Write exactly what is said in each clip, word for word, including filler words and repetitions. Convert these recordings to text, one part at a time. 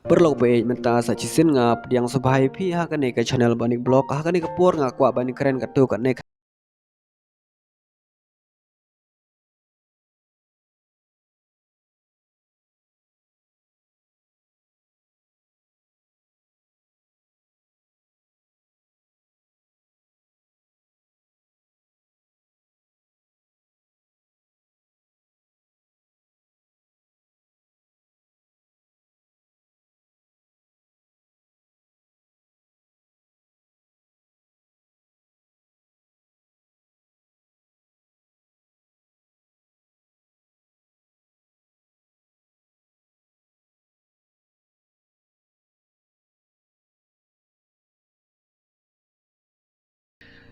Paralok ba ïeit, mynta sa shisien nga pdiang sngewbha ïa phi ha kane ka channel Banik Vlog. Ha kane ka por nga kwah ban kren katto katne ka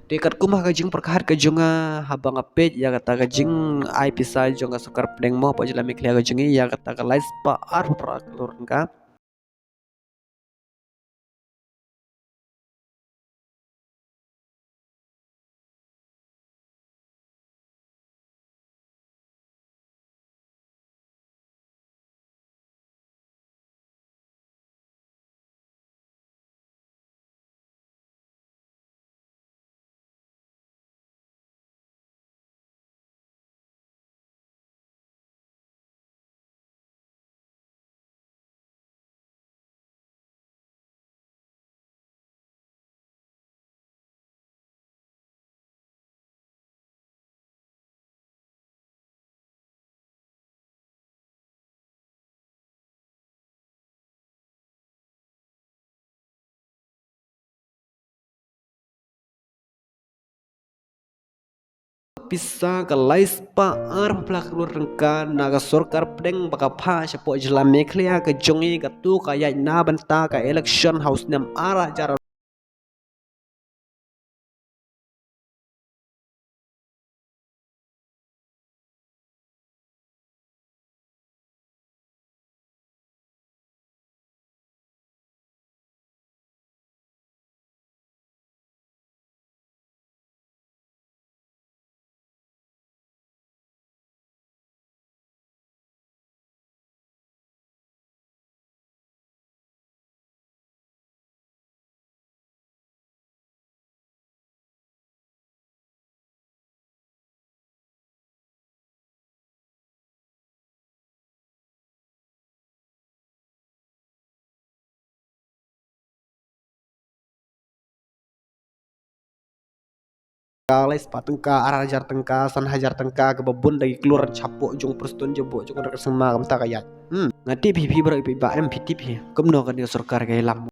Te katkum ha ka jingpyrkhat ka jong nga, haba nga peit ïa kata ka jingai pisa jong ka sorkar pdeng mo hapoh jylla Meghalaya ka jong ngi ïa kata ka lai spah arphew phra klur tyngka. Pisa ka lai spah arphew phra klur tyngka na ka sorkar pdeng ba ka phah shapoh jylla Meghalaya ka jong ngi, kato ka ïaid na bynta ka election ha u snem ar hajar Ka lai spah tyngka, ar hajar tyngka, san hajar tyngka, kaba bun da ki klur shapoh jong Prestone, jong buh, jong ka sngewma, kumta ka ïaid. Hmm, nga tip hi, phi baroh phi ba em, phi tip hi. Kumno kane ka sorkar ka ïalam.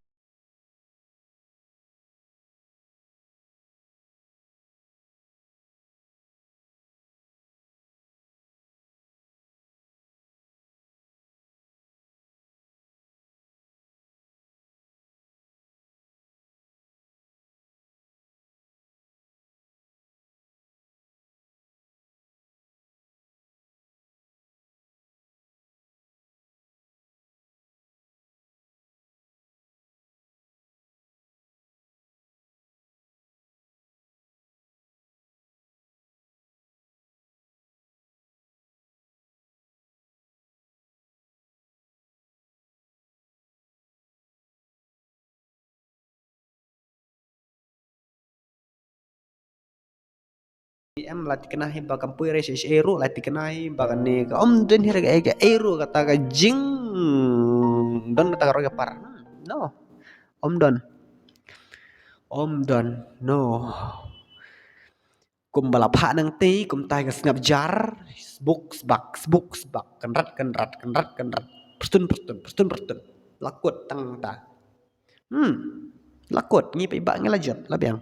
Em, la thikna hi ba kam poi re shi ei ruh, la thikna hi ba kane ka ym don hi re ka ei ruh kata ka jingdon kata ka roi ka par. No. Ym don. Ym don. No. Kumba la phah nangtei, kumta ka sngap jar. Sbuk sbak, sbuk sbak. Kynrat kynrat, kynrat kynrat. Prestone prestone, prestone prestone. La kut tang ta. Hmm. La kut, ngi peit ba ngi la jot, la biang.